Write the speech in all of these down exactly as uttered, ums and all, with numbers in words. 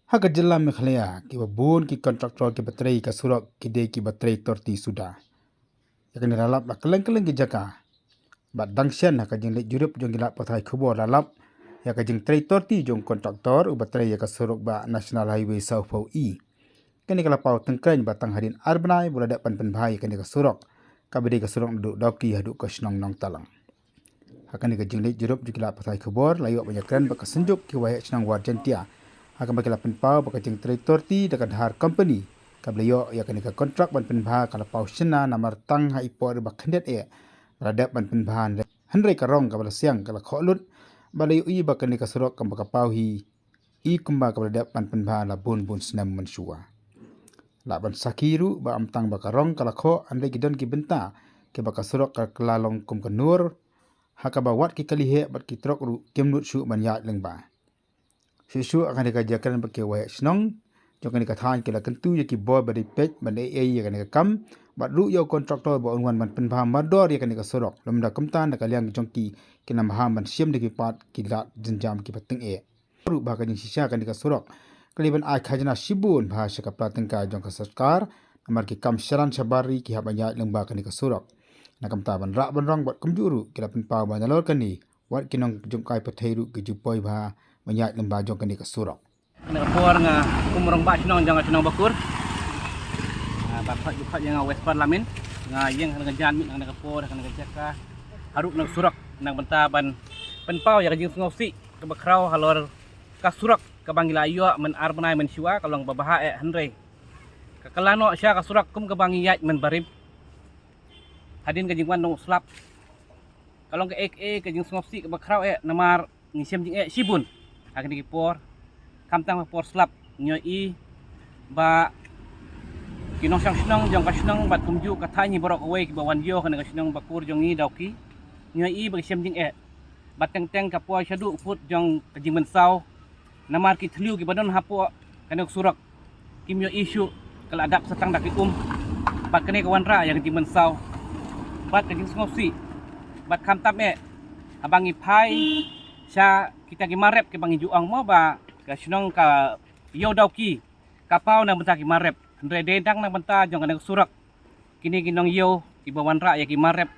Ha ka jylla Meghalaya, kiba bun ki kontraktor kiba trei ka surok ki dei kiba trei torti suda. Ïa kane la lap la kylleng kylleng ki jaka. Bad dang shen ha ka jingleit jurip jong ki lad pathai khubor la lap ïa ka jingtrei torti jong kontraktor uba trei ïa ka surok ba National Highway sawphew E. Kane ka la paw tyngkrein ba tang hadien ar bnai ba la dep ban pynbha ïa kane ka surok, kaba dei ka surok naduh Dawki haduh ka shnong Nongtalang. Ha kane ka jingleit jurip jong ki lad pathai khubor la ïoh ban ïakren bad ka synjuk ki waheh shnong Ward Jaintia, ha kaba ki la pynpaw ba ka jingtrei torti da ka Dhar Company kaba la ïoh ïa kane ka kontrak ban pynbha ka la paw shynna namar tang ha i por ba khyndiat eh la dep ban pynbha, hynrei ka rong kaba la siang ka la khoh lut, ba la ïohi ba kane ka surok kaba ka paw hi i kumba kaba la dep ban pynbha la bun bun snem mynshuwa. Lah ban sakhi ruh ba ym tang ba ka rong ka la khoh, hynrei ki don ki bynta kiba ka surok ka la long kum ka nur, ha kaba wat ki kali heh bad ki trok ruh kim nud shuh ban ïaid lyngba. Shuh shuh ha kane ka jingkren bad ki waheh shnong jong kane ka thaiñ ki la kyntu ïa ki bor ba dei peit ban ei ei ïa kane ka kam, bad ruh ïa u kontraktor ba un wan ban pynbha mardor ïa kane ka surok. Lymda kumta na ka liang jong ki, ki nang bha ban shim da ki pat ki lad jynjar kiba tyngeh. Ruh ba ka jingshisha kane ka surok ka dei ban ai khajna shibun bha sha ka pla tyngka jong ka sorkar, namar ki kam sharan shabar ri ki hap ban ïaid lyngba kane ka surok. Na kumta ban rah ban rong bad kumjuh ruh ki la pynpaw ba nalor kane wat ki nongjngohkai pyrthei ruh ki ju poi bha ban ïaid lyngba jong kane ka surok. Kane ka por nga kum rangbah shnong jong ka shnong Bakur. Nga ba khot ju khot ïa nga Westphal Lamin. Nga ïeng ha kane ka janmiet, ha kane ka por, ha kane ka jaka, haduh kane ka surok, na ka bynta ban pynpaw ïa ka jingsngewsih kaba khraw halor ka surok kaba ngi la ïoh myn ar bnai mynshuwa, ka long ba bha eh, hynrei ka kylla noh sha ka surok kum kaba ngi ïaid mynbarim. Hadien ka jingwan jong u slap, ka long kaei kaei ka jingsngewsih kaba khraw eh, namar ngi shem jingeh shibun ha kine ki por. Khamtam ka por slap, ngi ïohi ba ki nongshong shnong jong ka shnong bad kumjuh ka thaiñ hi baroh kawei kiba wan ïew ha kane ka shnong Bakur jong ngi Dawki, ngi ïohi ba ki shem jingeh. Bad teng teng ka poi shaduh pud jong ka jingmynsaw, namar ki thliew kiba don hapoh kane ka surok kim ïohi shuh, ka la dap sa tang da ki um. Bad kane ka wanrah ïa ka jingmynsaw bad ka jingsngewsih. Bad khamtam eh, haba ngi phai sha kita ki mar rep kiba ngi ju ong mo ba ka shnong ka ïew Dawki ka paw na ka bynta ki mar rep, hynrei dei dang na ka bynta jong kane ka surok. Kine ki nongïew kiba wanrah ïa ki mar rep,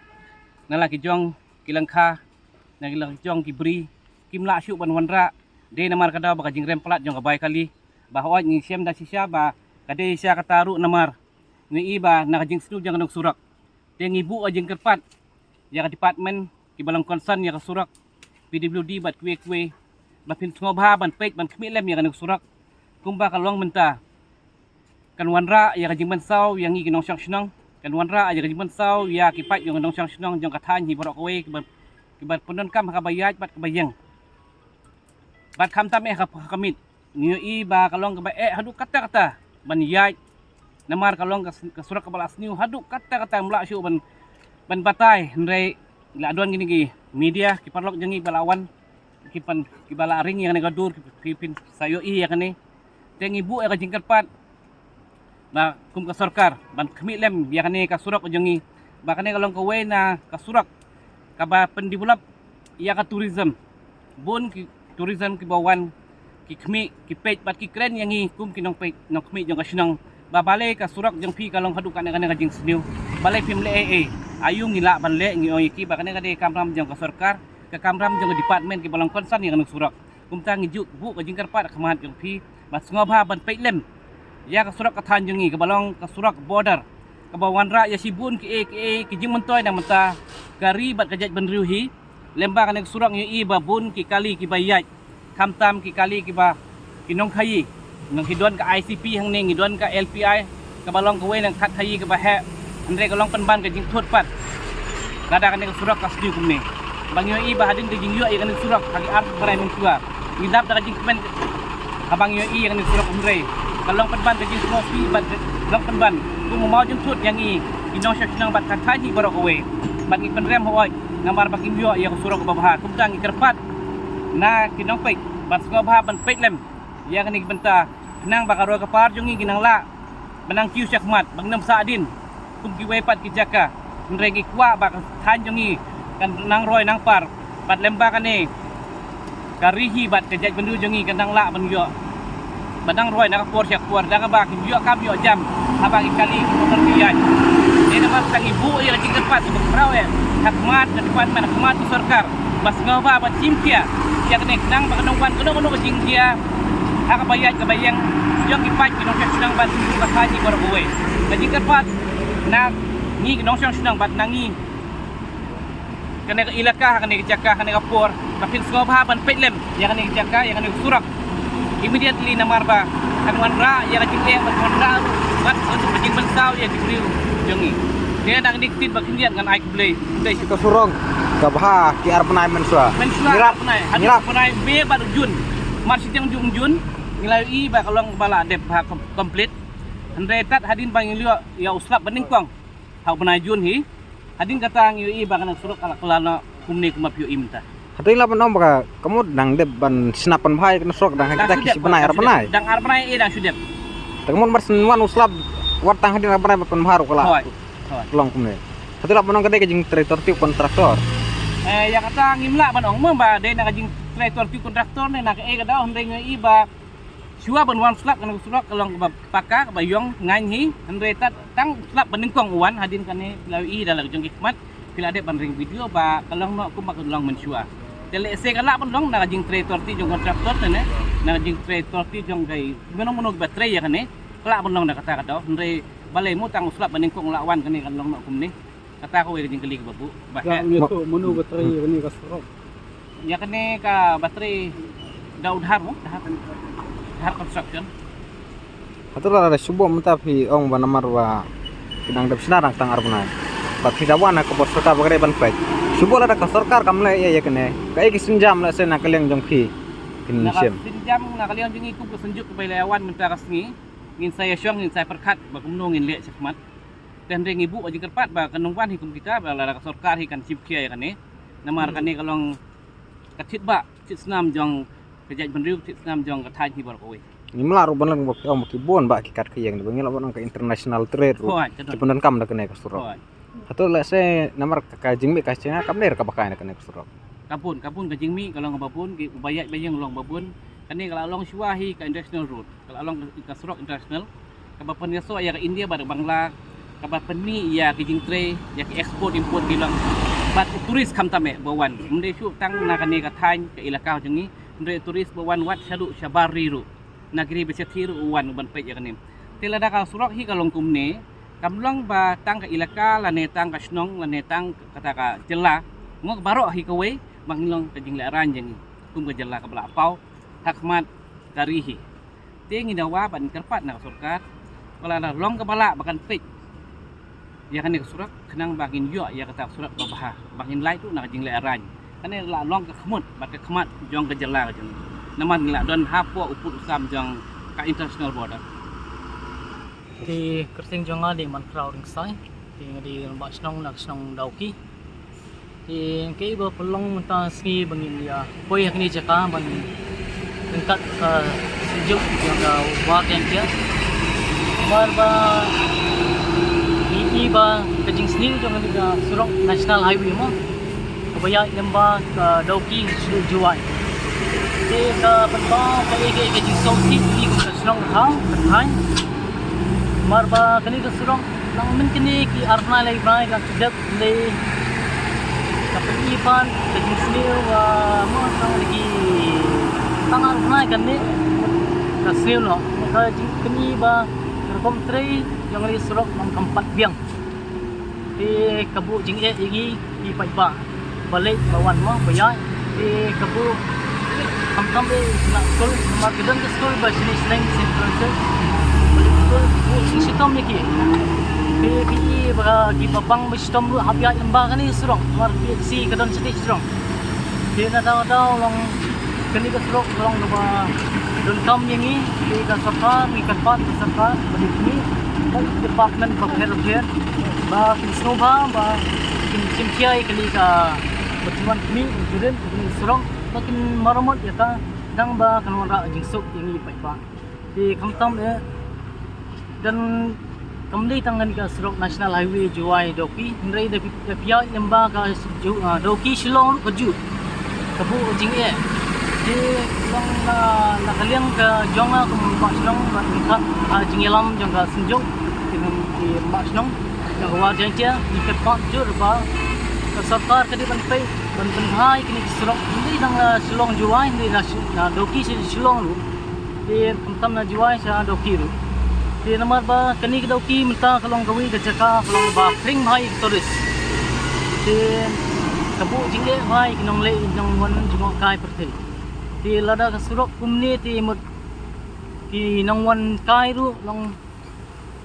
na la ki jong ki lyngkha, na la ki jong ki bri, kim lah shuh ban wanrah. Dei namar ka daw ba ka jingrem palat jong ka bai kali, ba hooid ngi shem da shisha ba ka dei shisha kata ruh, namar ngi ïohi ba na ka jingsniew jong kane ka surok. Te ngi buh ka jingkyrpad ïa ka department kiba long concern ïa ka surok, P W D bad kiwei kiwei, ba phin sngewbha ban peit ban khmih lem ïa kane ka surok kumba ka long mynta. Kan wanrah ïa ka jingmynsaw ïa ngi ki nongshong shnong, kan wanrah ïa ka jingmynsaw ïa ki paid jong ki nongshong shnong jong ka thaiñ hi baroh kawei kiba, kiba pyndonkam ha kaba ïaid bad kaba ïeng. Bad khamtam eh ha ka, ha ka miet, ngi ïohi ba ka long kaba eh haduh katta katta ban ïaid, namar ka long ka s-, ka surok kaba la sniew haduh katta katta, ym lah shuh ban, ban batai, hynrei la don kine ki media, ki paralok jong ngi ba la wan, ki pan, kiba la ring ïa kane ka dur, ki, ki phin sa ïohi ïa kane. Te ngi buh ïa ka jingkyrpad ba kum ka sorkar ban khmih lem ïa kane ka surok jong ngi, ba kane ka long kawei na ka surok kaba pyndevelop ïa ka tourism. Bun ki tourism kiba wan, ki khmih, ki peit bad ki kren ïa ngi kum ki nongpeit nongkhmih jong ka shnong, ba balei ka surok jong phi ka long haduh kane kane ka jingsniew, balei phim leh ei ei? Aïu ngi lah ban leh? Ngi ong ïa ki ba kane ka dei ka kamram jong ka sorkar, ka kamram jong ka department kiba long concern ïa kane ka surok. Kumta ngi ju buh ka jingkyrpad ha khmat jong phi ban sngewbha ban peit lem ïa ka surok ka thaiñ jong ngi kaba long ka surok border, kaba wanrah ïa shibun kiei kiei ki jingmyntoi na ka bynta ka ri bad ka jaitbynriew hi. Lyngba kane ka surok ngi ïohi ba bun ki kali kiba ïaid, khamtam ki kali kiba, ki nongkhaïi. Ngi don ka I C P hangne, ngi don ka L P I, kaba long kawei na ka khatkhaïi kaba heh. Hynrei ka long pynban ka jingthut pat lada kane ka surok ka sniew kumne. Ba ngi ïohi ba hadien ka jingïoh ïa kane ka surok ha ki ar bnai mynshuwa, ngi dap da ka jingkmen haba ngi ïohi ïa kane ka surok, hynrei ka long pynban ka jingsngewsih bad ka long pynban kum u maw jingthut ïa ngi ki nongshong shnong bad ka thaiñ hi baroh kawei. Bad ngi pynrem hooid namar ba kim ïoh ïa ka surok kaba bha. Kumta ngi kyrpad na ki nongpeit ban sngewbha ban peit lem ïa kane ka bynta, khnang ba ka roi ka par jong ngi ki nang lah ban nang kiew shakhmat, ba ngin ym sah hadien kum kiwei pat ki jaka. Hynrei ngi kwah ba ka thaiñ jong ngi kan nang roi nang par, bad lyngba kane ka ri hi bad ka jaitbynriew jong ngi kan nang lah ban ïoh, Dang roi na ka por sha ka por, da kaba ki ïoh kam ïoh jam haba ki kali ki motor ki ïaid. Te namar tang ngi buh ïa ka jingkyrpad kaba khraw eh ha khmat ka department, ha khmat ka sorkar, ba sngewbha ban shim khia ïa kane khnang ba kan ym wan kano kano ka jingjia ha kaba ïaid kaba ïeng jong ki paid ki nongshong shnong bad ki paid baroh kawei. Ka jingkyrpad na ngi ki nongshong shnong bad na ngi kane ka ilaka, ha kane ka jaka, ha kane ka por, ba phin sngewbha ban peit lem ïa kane ka jaka, ïa kane ka surok immediately, namar ba kan wanrah ïa ka jingeh, kan wanrah bad ka jingpynsaw ïa ki briew jong ngi. Te na kane ka ktien ba khyndiat ngan ai khublei. Ka surok ka bha ki ar bnai mynshuwa. Mynshuwa ar bnai, hadien ar bnai May bad June. Mar shiteng June, June ngi la ïohi ba ka long ba la dep bha, complete. Hynrei tad hadien ba ngi ïoh ïa u slap ba nyngkong ha u bnai June hi, hadien kata ngi ïohi ba kane ka surok ka la kylla noh kumne kumba phi ïohi mynta. Hato ngi lah ban ong ba ka mut dang dep ban shna pynbha ïa kane ka surok dang ha kita ki shi bnai ar bnai? Dang ar bnai eh dang shu dep. Te ka mut mar shu wan u slap wat tang hadien ar bnai ba pynbha ruh ka la long kumne. Hato lah ban ong ka dei ka jingtrei torti u kontraktor? Eh, ïa kata ngim lah ban ong mo ba dei na ka jingtrei torti u kontraktor ne na kaei ka daw, hynrei ngi ïohi ba shuwa ban wan slap kane ka surok ka long kaba paka, kaba ïong ngaiñ hi, hynrei tad tang slap ba nyngkong u wan hadien kane phi la ïohi da la ka jong ki khmat, phi la dep ban ring video ba ka long noh kumba ka long mynshuwa. Te lehse ka lah ban long na ka jingtrei torti jong kontraktor te ne, na ka jingtrei torti jong ki mano mano kiba trei ïa kane, ka lah ban long na kata ka daw, hynrei balei mo tang u slap ba nyngkong u la wan kane kan long noh kumne. Kata kawei ka jingkylli kaba buh ba heh. Mano ba trei ïa kane ka surok? Ïa kane kaba trei da u Dhar mo, Dhar, Dhar Construction. Hato lada shu buh mynta phi ong ba namar ba ki dang dep shna dang tang ar bnai, ba phi da wan ha ka bor sorkar ba ka dei ban peit. Shu buh lada ka sorkar kam leh ïa ïa kane, kaei ka sienjam lehse na ka liang jong phi? Na ka sienjam na ka liang jong ngi kum ka Synjuk kaba la wan mynta ka sngi, ngin sa ïa shong, ngin sa ïa pyrkhat ba kumno ngin leh shakhmat. Te hynrei ngi buh ka jingkyrpad ba kan ym wan hi kum kita, ba lada ka sorkar hi kan shim khia ïa kane. Namar kane ka long ka thied bah thied snam jong ka jaitbynriew, thied snam jong ka thaiñ hi baroh kawei. Ngim lah ruh ban long ba ki ong ba ki bun bah ki kat ka ïeng, ba ngi lah ban ong ka international trade ruh ki pyndonkam da kane ka surok. Hato lehse namar ka jingmih ka jingeh kam dei ruh kaba kai na kane ka surok? Ka bun, ka bun ka jingmih, ka long kaba bun, ki ba ïaid ba ïeng long ba bun. Kane ka la long shuwa hi ka international road, ka la long ka surok international kaba pynïasoh ïa ka India bad ka Bangla, kaba pynmih ïa ki jingtrei, ïa ki export import ki long. Bad u tourist khamtam eh ba wan, ym dei shuh tang na kane ka thaiñ ka ilaka jong ngi, hynrei u tourist ba wan wat shaduh shabar ri ruh, na ki ri ba shathie ruh u wan u ban peit ïa kane. Te lada ka surok hi ka long kumne, kam long ba tang ka ilaka lane tang ka shnong lane tang kata ka jylla, mo baroh hi kawei ba ngi long ka jinglehrain jong ngi kum ka jylla kaba la paw ha khmat ka ri hi. Te ngi dawa bad ngi kyrpad na ka sorkar ba lada long kaba lah ba kan peit ïa kane ka surok khnang ba ngin ïoh ïa kata ka surok ba bha, ba ngin lait ruh na ka jinglehrain. Kane la long ka khmut bad ka khmat jong ka jylla ka jong ngi. Namar ngi la don hapoh u pud u sam jong ka international border. Te kyrteng jong nga dei Mankhraw Ringsai. Te nga dei rangbah shnong na ka shnong Dawki. Te kaei ba pynlong mynta sngi ba ngin ïa poi ha kane jaka ban ryngkat ka Synjuk jong ka Bah Kengkia. Namar ba ngi i ba ka jingsniew jong kane ka surok National Highway mo, kaba ïaid lyngba ka Dawki sha Jowai. Te ka pynpaw kaei kaei ka jingsngewsih ïa ngi kum ka shnong ka thaw ka thaiñ. Namar ba kane ka surok nang mynta kine ki ar bnai lai bnai ka dep lei ka pyni pat ka jingsniew, ah, mo tang ki tang ar bnai kane ka sniew noh ka jingpyni ba ka rukom trei jong kane ka surok nang kam pat biang. Te ka buh jingeh ïa ngi ki paidbah ba leit ba wan mo ba ïaid. Te ka buh khamtam eh na skul namar ka don ka skul ba shane shnong Saint Francis. Ba leit skul buh jingshitom ïa ki. Te phi i ba ki ba bang ba shitom ruh hap ïaid lyngba kane surok namar P H C ka don shatei surok. Te na daw daw long kane ka surok ka long kaba donkam ïa ngi. Te ka sorkar ngi kyrpad ka sorkar ba dei kane ka department ba pher ba pher ba kin sngewbha ba kin shim khia ïa kane ka ba kin wan khmih kin kurim ïa kane ka surok ba kin maramot ïa ka khnang ba kan wanrah jingsuk ïa ngi paidbah. Te khamtam eh don kam dei tang kane ka surok National Highway Jowai Dawki hynrei da phi ïaid lyngba ka Dawki Shillong ruh ka juh ka buh jingeh. Te long na, na ka liang ka jong nga kum u Rangbah Shnong, bad mynta ha jingïalam jong ka Synjuk, ki nong ki Rangbah Shnong jong ka War Jaiñtia, ngi kyrpad jur ba ka sorkar ka dei ban peit ban pynbha ïa kine ki surok, ym dei tang na Shillong Jowai, ym dei na Shi-, na Dawki sha Shillong ruh. Te khamtam na Jowai sha Dawki ruh. Te namar ba kane ka Dawki mynta ka long kawei ka jaka ka long ba khring bha ïa ki tourist. Te ka buh jingeh bha ïa ki nongleh nongwan jngohkai pyrthei. Te lada ka surok kumne te mut ki nongwan kai ruh long,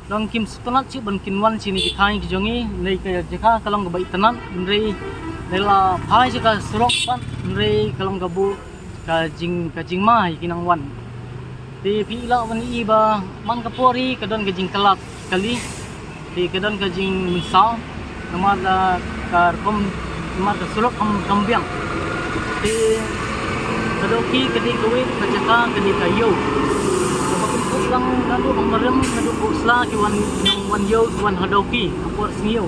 long kim sngewtynnat shuh ban kin wan shane ki thaiñ ki jong ngi, hynrei ka jaka ka long kaba itynnat, hynrei lada la phai sha ka surok pat, hynrei ka long ka buh ka jing, ka jingma ïa ki nongwan. Te phi lah ban i ba man ka por hi ka don ka jingkylla kali. Te ka don ka jingmynsaw namar ka, ka rukom, namar ka surok kam, kam biang. Te ka Dawki ka dei kawei ka jaka ka dei ka ïew. Kaba pynkup lang naduh Hongmarim, naduh Khuslai ki wan, wan ïew, ki wan ha Dawki ha por sniew.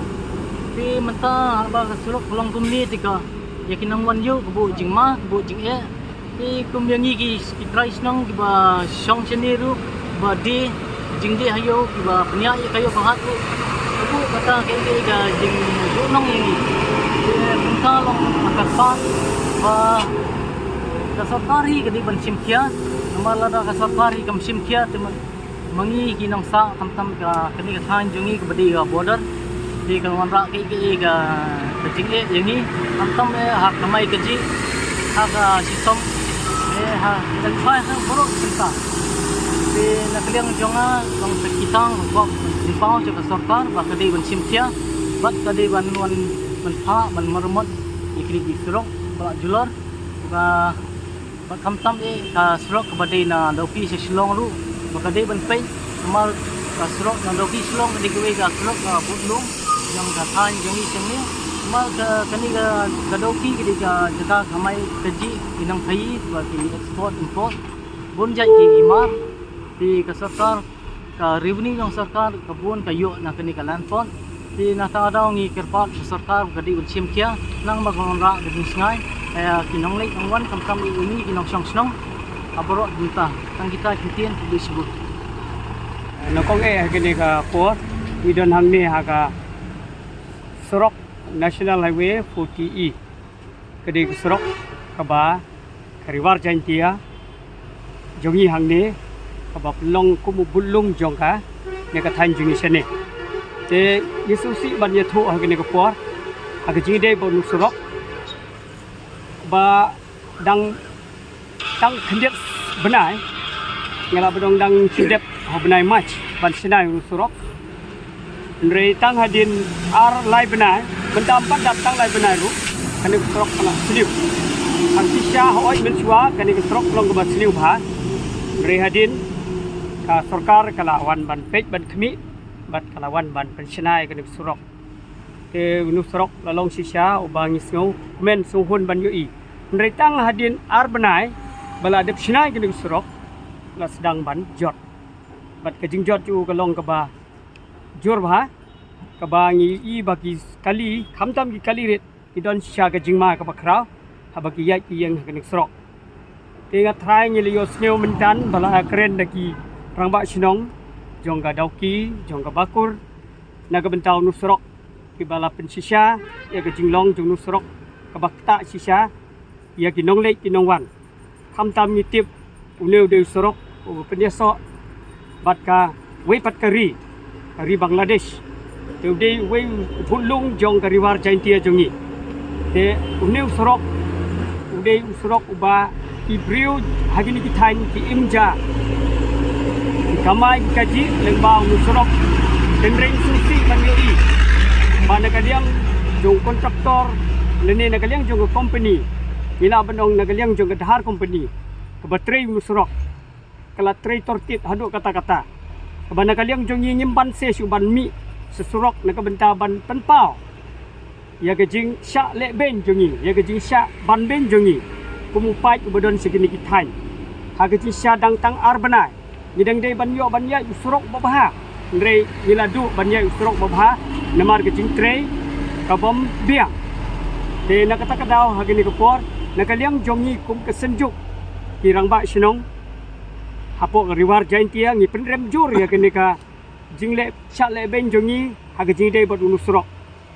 Te mynta haba ka surok ka long kumne te ka, ïa ki nongwan ïew ka buh jingma, ka buh jingeh. Te kum ïa ngi ki, ki trai shnong kiba shong shane ruh, ba die, jingdie ha ïew, kiba pynïaid ïa ka ïew ba hat ruh, ka buh kata kaei kaei ka jingduhnong ïa ngi. Te mynta long ka kyrpad ba ka sorkar hi ka dei ban shim khia, namar lada ka sorkar hi kam shim khia te ma, ma ngi ki nongsah, khamtam ka, kane ka thaiñ jong ngi kaba dei ka border. Te kan wanrah kaei kaei ka, ka jingeh ïa ngi, khamtam eh ha ka kamai kajih, ha ka shitom, eh ha ka jingphai ha baroh kynta. Te na ka liang jong nga long sa ki tang ka kwah ban pynpaw sha ka sorkar ba ka dei ban shim khia bad ka dei ban wan, ban phah ban maramot ïa kine ki surok ba la julor. Ba Bad khamtam eh ka surok kaba dei na Dawki sha Shillong ruh ba ka dei ban peit, namar ka surok na Dawki Shillong ka dei kawei ka surok ka bud lum jong ka thaiñ jong ngi sha ngi. Namar ka, kane ka, ka Dawki ka dei ka jaka kamai kajih, ki nongphaïi ba ki export import bun jait ki mar. Te ka sorkar, ka revenue jong sorkar ka bun ka ïoh na kane ka land port. Te na kata ka daw ngi kyrpad sha sorkar ka dei ban shim khia, nang ba ka wanrah ka jingsngai ïa ki nongleit nongwan, khamtam ïa ngi ki nongshong shnong ha baroh bynta. Tang kita ki ktien, khublei shibun. Nyngkong eh ha kane ka por ngi don hangne ha ka surok National Highway forty E. Ka dei ka surok kaba ka Ri War Jaiñtia jong ngi hangne, kaba pynlong kum u budlung jong kane ka thaiñ jong ngi shane. Te ngi sngewsih ban ïathuh ha kane ka por ha ka jingïadei bad une u surok ba dang tang khyndiat bnai, ngi la ba dang, dang khyndiat ha u bnai March ban shna une u surok. Hynrei tang hadien ar lai bnai, mynta ym pat dap tang lai bnai ruh, kane ka surok ka la sniew. Hangta shisha hooid mynshuwa kane ka surok ka long kaba sniew bha. Hynrei hadien ka sorkar ka la wan ban peit ban khmih bad ka la wan ban pynshna ïa kane ka surok. Te une u surok la long shisha uba ngi sngewkmen sngewhun ban ïohi. Hynrei tang hadien ar bnai ba la dep shna ïa kane ka surok, la sdang ban jot. Bad ka jingjot jong u ka long kaba jur bha, kaba ngi ïohi ba ki kali, khamtam ki kali rit, ki don shisha ka jingma kaba khraw haba ki ïaid ki ïeng ha kane ka surok. Te nga trai ngi la ïohsngew mynta ba la kren da ki rangbah shnong jong ka Dawki, jong ka Bakur, na ka bynta une u surok, kiba la pynshisha ïa ka jinglong jong une u surok kaba ktah shisha ïa ki nongleit ki nongwan. Khamtam ngi tip une u dei u surok uba pynïasoh bad kawei pat ka ri, ka ri Bangladesh. Te u dei uwei u budlung jong ka Ri War Jaiñtia jong ngi. Te une u surok u dei u surok uba ki briew ha kine ki thaiñ ki im ja, ki kamai ki kajih lyngba une u surok. Hynrei ngi sngewsih ban ïohi ba na ka liang jong u kontraktor lane na ka liang jong ka kompani, ngi lah ban ong na ka liang jong ka Dhar kompani kaba trei une u surok, ka la trei tortit haduh katta katta, kaba na ka liang jong ngi ngim banse shuh ban mih sa surok na ka bynta ban pynpaw ïa ka jingshah lehbeiñ jong ngi, ïa ka jingshah banbeiñ jong ngi kum u paid uba don sha kine ki thaiñ. Ha ka jingshisha dang tang ar bnai ngi dang dei ban ïoh ban ïaid u surok babha, hynrei ngi la duh ban ïaid u surok babha namar ka jingtrei ka bym biang. Te na kata ka daw ha kane ka por, na ka liang jong ngi kum ka Synjuk, ki rangbah shnong hapoh ka Ri War Jaintia, ngi pynrem jur ïa kane ka jingleh shah leh beiñ jong ngi ha ka jingïadei bad une u surok.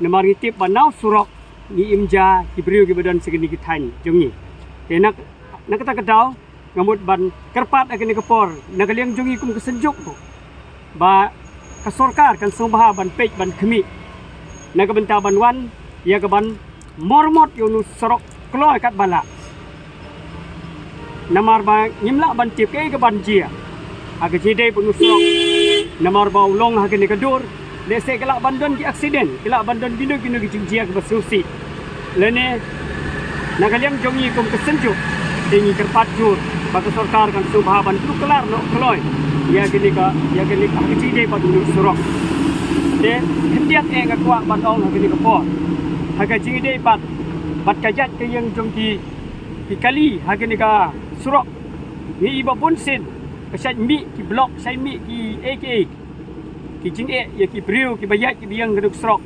Namar ngi tip ba na u surok ngi im ja ki briew kiba don sha kine ki thaiñ jong ngi. Te na, na kata ka daw nga mut ban kyrpad ha kane ka por na ka liang jong ngi kum ka Synjuk ba ka sorkar kan sngewbha ban peit ban khmih na ka bynta ban wan ïa ka ban mormot ïa une u surok kloi katba lah. Namar ba ngim lah ban tip kaei ka ban jia ha ka jingïadei bad une u surok. Namar ba u long ha kane ka dur, lehse ki lah ban don ki accident, ki lah ban don kino kino ki jingjia kiba sngewsih. Lane na ka liang jong ngi kum ka Synjuk te ngi kyrpad jur ba ka sorkar kan sngewbha ban pynkylla noh kloi ïa kane ka, ïa kane ka ha ka jingïadei bad une u surok. Te khyndiat eh nga kwah ban ong ha kane ka por ha ka jingïadei bad, bad ka ïaid ka ïeng jong ki, ki kali ha kane ka surok. Ngi i ba bun sien ka shait mih ki block, shait mih ki A K A, ki jingeh ïa ki briew kiba ïaid kiba ïeng kane ka surok.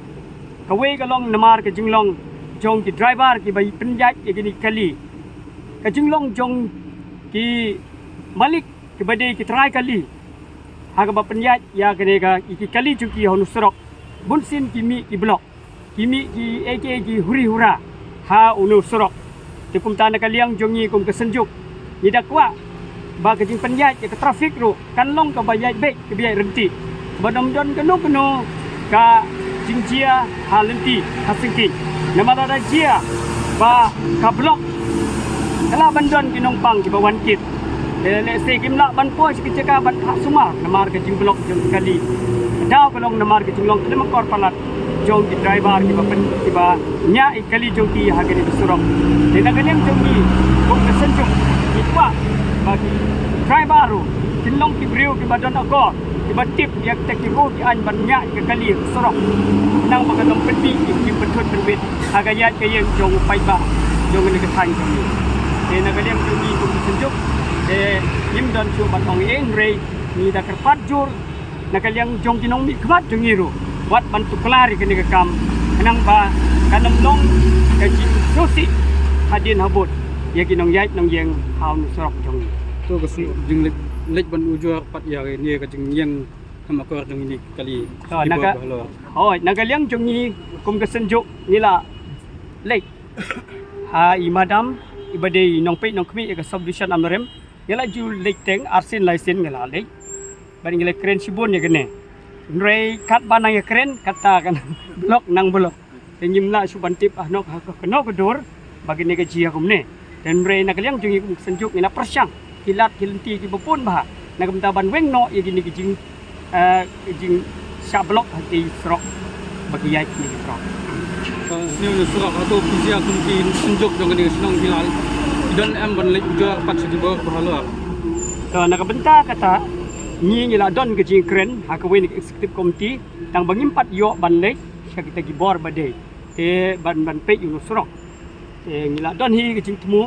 Kawei ka long namar ka jinglong jong ki driver kiba pynïaid ïa kine ki kali. Ka jinglong jong ki malik kiba dei ki trai kali ha kaba pynïaid ïa kane ka, ïa ki kali jong ki ha une u surok. Bun sien ki mih ki block, ki mih ki A K A ki huri hura ha une u surok. Te kumta na ka liang jong ngi kum ka Synjuk ngi da kwah ba ka jingpynïaid ïa ka traffic ruh kan long kaba ïaid beit, kaba ïaid ryntih, ba ym don kano kano ka jingjia ha lynti ha syngkien. Namar lada jia ba ka block, ka lah ban don ki nongpang kiba wan kit. Te lehse kim lah ban poi sha ki jaka ban phah sumar namar ka jingblock jong ki kali. Ka daw ka long namar ka jinglong khlem akor palat jong ki driver kiba pyn, kiba ñiah ïa ki kali jong ki ha kane ka surok. Te na ka liang jong ngi kum ka Synjuk ngi kwah ba ki driver ruh kin long ki briew kiba don akor, kiba tip ïa kita ki rule ki aiñ ban ñiah ïa ka kali ha surok, khnang ba kan ym pynmih ïa ki jingpynthut pynbit ha ka ïaid ka ïeng jong u paidbah jong kane ka thaiñ jong ngi. Te na ka liang jong ngi kum ka Synjuk te ngim don shuh ban ong ei, hynrei ngi da kyrpad jur na ka liang jong ki nongmihkhmat jong ngi ruh, wat ban tuklar ïa kane ka kam, khnang ba kan ym long ka jingsngewsih hadien habud ïa ki nongïaid nongïeng ha une u surok jong ngi. To ka shu jingleit, leit ban ujor pat ïa kane ka jingïeng khlem akor jong kine ki kali. To, na ka, hoi, na ka liang jong ngi kum ka Synjuk ngi la leit ha i madam iba dei nongpeit nongkhmih ïa ka subdivision Amlarem. Ngi la ju leit teng arsien laisien ngi la leit. Bad ngi la kren shibun ïa kane. Hynrei katba nang ïa kren kata kan block nang block. Te ngim lah shuh ban tip ha kano ka, kano ka dur ba kane ka jia kumne. Te hynrei na ka liang jong ngi kum ka Synjuk ngi la pyrshang ki lad ki lynti kiba bun bha na ka bynta ban weng noh ïa kine ki jing, eh, jingshah block ha ki surok ba ki ïaid kine ki surok. Sniew ne surok hato ki jia kum ki Synjuk jong kane ka shnong ki la don em ban leit ujor pat sha ki bor ba halor? To na ka bynta kata ngi, ngi la don ka jingkren ha kawei na ka executive committee tang ba ngim pat ïoh ban leit sha kita ki bor ba dei te ban, ban peit ïa une u surok. Te ngi la don hi ka jingthmu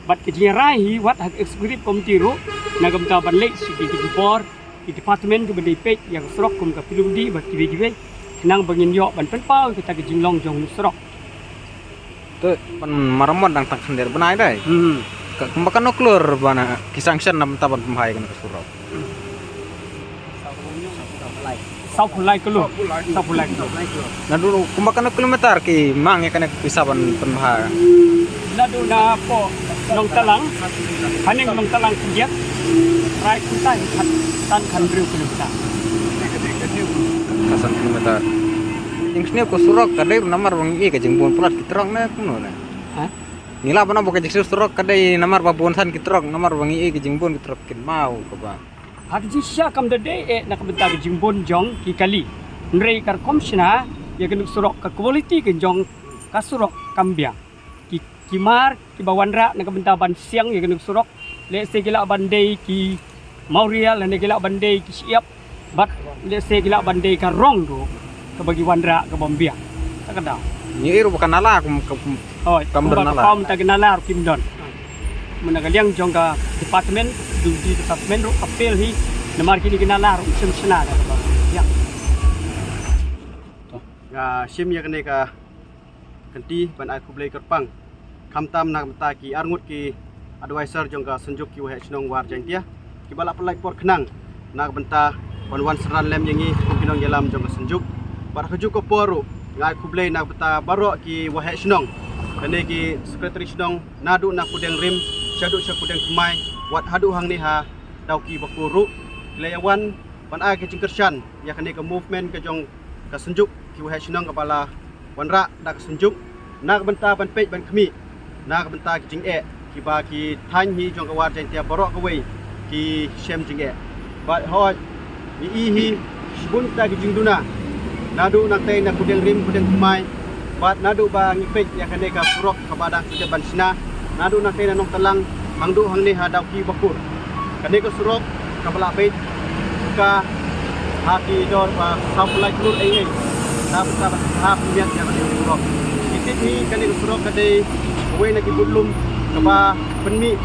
bad ka jingrai hi wat ha ka executive committee ruh na ka bynta ban leit sha ki, ki bor, ki department kiba dei peit ïa ka surok kum ka P W D bad kiwei kiwei, khnang ba ngin ïoh ban pynpaw ïa kata ka jinglong jong une u surok. Te ban maramot dang tang khyndiat bnai dei. Hmm. Ka, kumba kano klur ba na ki sanction na bynta ban pynbha ïa kane ka surok? Sawphew lai kilo. Sawphew lai kilo. Naduh kumba kano kilometer ki mang ïa kane ka pisa ban pynbha? Naduh na pdeng Nongtalang haneng Nongtalang khyndiat, rai kumta hi khatsan khathynriew kilometer. Khatsan kilometer. Jingsniew ka surok ka dei namar ba ngi ïoh ka jingbun palat ki trok ne kumno ne? Ha? Ngi lah ban ong ba ka jingsniew surok ka dei namar ba bun san ki trok, namar ba ngi ïoh ka jingbun ki trok kin maw kaba. Ha ka jingshisha kam da dei eh na ka bynta ka jingbun jong ki kali. Hynrei ka rukom shna ïa kane ka surok, ka quality ka jong ka surok kam biang. Ki, ki mar kiba wanrah na ka bynta ban siang ïa kane ka surok, lehse ki lah ban dei ki mawria lane ki lah ban dei ki shyiap, bad lehse ki lah ban dei ka rong ruh kaba ki wanrah ka bym biang. Ta ka daw. Ngi ïohi ruh ba ka nala kum, kum, kum, hoi, kam don nala. Ka pom ta ka nala ruh kim don. Mynta ka liang jong ka department, duty department ruh ka fail hi namar kine ki nala ruh kim shna da kaba biang. Nga shim ïa kane ka kynti ban ai khublei kyrpang khamtam na ka bynta ki arngut ki advisor jong ka Synjuk ki Waheh Shnong War Jaintia, kiba la pynlait por khnang na ka bynta ban wan synran lem ïa ngi kum ki nongïalam jong ka Synjuk. Bad ha kajuh ka por ruh nga ai khublei na ka bynta baroh ki Waheh Shnong, kane ki Secretary Shnong, naduh na Kudeng Rim shaduh sha Kudeng Thymmai, wat haduh hangne ha Dawki Bakur ruh, ki la ïa wan ban ai ka jingkyrshan ïa kane ka movement ka jong ka Synjuk ki Waheh Shnong kaba la wanrah da ka Synjuk na ka bynta ban peit ban khmih na ka bynta ki jingeh kiba ki thaiñ hi jong ka War Jaintia baroh kawei ki shem jingeh. Bad hooid, ngi i hi shibun kita ki jingduna, naduh nangtei na Kudeng Rim, Kudeng Thymmai, bad naduh ba ngi peit ïa kane ka surok kaba dang shu dep ban shna, naduh nangtei na Nongtalang hangduh hangne ha Dawki Bakur. Kane ka surok kaba la peit ka ha ki dor ba saw phew lai klur eiei na bynta ban ha pynmiat ïa kane ka surok. Ngi tip hi kane ka surok ka dei kawei na ki budlum kaba pynmih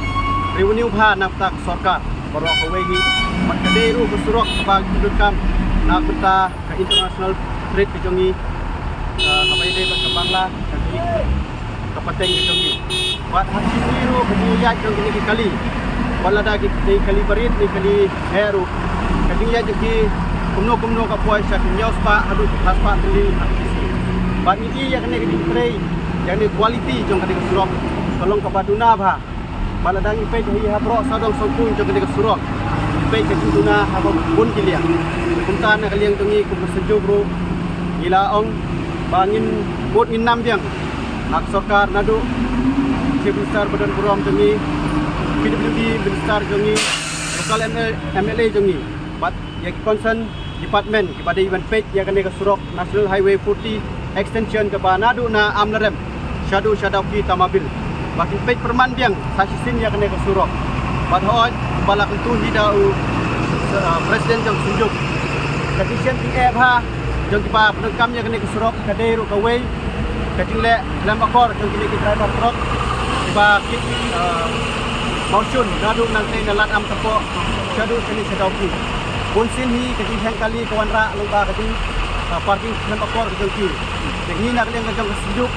revenue bha na bynta ka sorkar baroh kawei hi. Bad ka dei ruh ka surok kaba ki donkam na bynta ka international trade ka jong ngi, ah, kaba ïadei bad ka Bangla, ka Greek, ka pateng ka jong ngi. Bad ha shisien ruh ka jingïaid jong kine ki kali, wat lada ki dei kali barit ne kali heh ruh, ka jingïaid jong ki kumno kumno ka poi sha ki hynñiew spah haduh ki phra spah tylli ha ka shisien. Bad ngi i ïa kane ka jingtrei, ïa kane ka quality jong kane ka surok ka long kaba duna bha. Ba lada ngi peit hi ha baroh sawdong sawkun jong kane ka surok, ngi peit ka jingduna ha bun ki liang. Kumta na ka liang jong ngi kum ka Synjuk ruh ngi la ong ba ngin bud ngin nam biang ha ka sorkar, naduh Chief Minister ba don burom jong ngi, P W D Minister jong ngi, local M L A, M L A jong ngi, bad ïa ki concern department kiba dei ban peit ïa kane ka surok National Highway forty extension kaba naduh na Amlarem shaduh sha Dawki Tamabil, ba kin peit pyrman biang sa shisien ïa kane ka surok. Bad hooid, ba la kyntu hi da u, uh, President jong Synjuk, ka jingshem jingeh bha jong kiba pyndonkam ïa kane ka surok ka dei ruh kawei ka jingleh khlem akor jong kine ki driver truck kiba kit, uh, mawshun naduh nangtei na Lad Amtapoh shaduh shane sha Dawki. Bun sien hi ka jingkheiñ kali ka wanrah lyngba ka jing, ah, parking khlem akor ka jong ki. Te ngi na ka liang ka jong ka Synjuk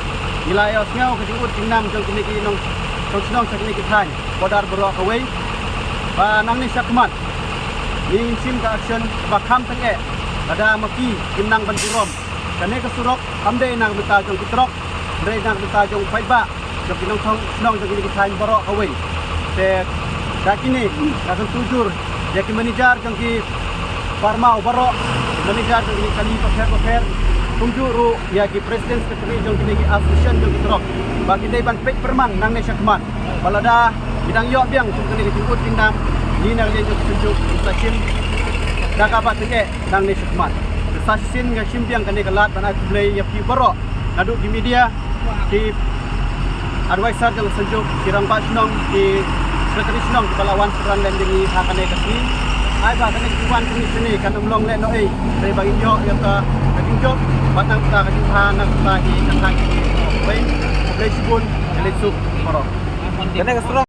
ngi la ïohsngew ka jingud jingnam jong kine ki nongshong shnong sha kine ki thaiñ border baroh kawei ba nangne shakhmat ngin shim ka action ba kham tyngeh lada ma ki kim nang ban burom. Kane ka surok kam dei na ka bynta jong ki truck, kam dei na ka bynta jong u paidbah jong ki nongshong shnong jong kine ki thaiñ baroh kawei. Te da kine nga kyntu jur ïa ki manager jong ki farm baroh, manager jong kine ki kali bapher bapher, kumjuh ruh ïa ki president secretary jong kine ki association jong ki truck, ba ki dei ban peit pyrman nangne shakhmat ba lada ki dang ïoh biang kum kane ka jingud jingnam, ngi na ka liang jong ka Synjuk ngi sa shim da kaba tyngeh nangne shakhmat. Te sa shisien nga shim biang kane ka lad ban ai khublei ïa phi baroh, naduh ki media, ki advisor jong ka Synjuk, ki rangbah shnong, ki secretary shnong kiba la wan synran lem ïa ngi ha kane ka sngi. Ai ba kane ka jingwan kane shane kan ym long lehnohei, hynrei ba ngin ïoh ïa ka jingjop bad nangta ka jingbha nangta ki kynthei ki. Khublei shibun, khublei suk baroh. Kane ka surok